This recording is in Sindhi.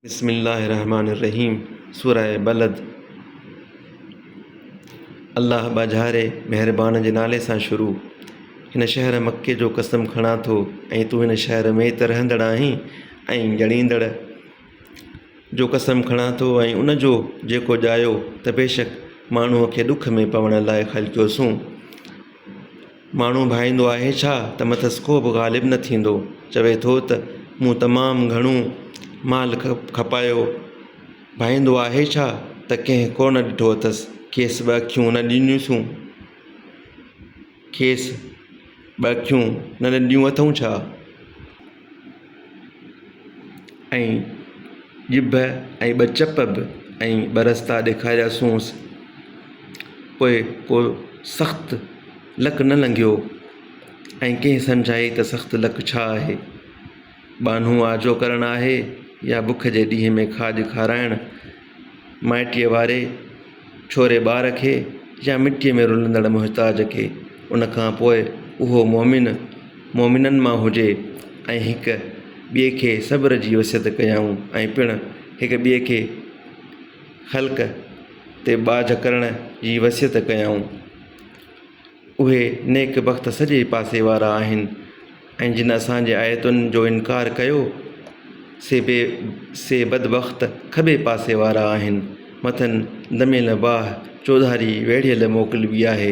بسم الله الرحمٰن الرحيم سوره بلد الله ٻاجهاري مهربان جي نالي سان شروع هن شهر مڪي جو قسم کڻان ٿو ۽ تون هن شهر ۾ ته رهندڙ آهين ۽ ڄڻيندڙ جو قسم کڻان ٿو ۽ ان جو جيڪو ڄايو ته بيشڪ ماڻهوء کي ڏک ۾ پوڻ لاء خلقيوسون. ماڻهو ڀائيندو آهي ڇا ته مٿس ڪو به غالب نه ٿيندو؟ چوي ٿو ته مون تمام گهڻو مال کپايو. ڀائيندو آهي ڇا ته ڪنهن ڪو نه ڏٺو اٿس؟ کيس ٻه اکيون نه ڏنيونسون؟ کيس ٻه اکيون نه ڏنيون اٿئون ڇا؟ ۽ ڄڀ ۽ ٻه چپ به ۽ ٻه رستا ڏيکارياسونس. پوء ڪو سخت لڪ نه لنگهيو ۽ ڪنهن سمجهائي ته سخت لڪ ڇا آهي؟ ٻانهون آجو ڪرڻ آهي يا بک جي ڏينهن ۾ کاڄ کارائڻ؟ مائٽيء واري ڇوري ٻار کي يا مٽيء ۾ رلندڙ محتاج کي؟ ان کان پوء اهو مؤمن مؤمنن مان هجي ۽ هڪ ٻئي کي صبر جي وصيت ڪيائون ۽ پڻ هڪ ٻئي کي خلق تي ٻاجهه ڪرڻ جي وصيت ڪيائون. اهي نيڪ بخت سڄي پاسي وارا آهن ۽ جن اسان جي آيتن جو انڪار ڪيو سي بي سي بدبخت کٻي پاسي وارا آهن. مٿن دميل باهه چوڌاري ويڙهيل موڪلبي آهي.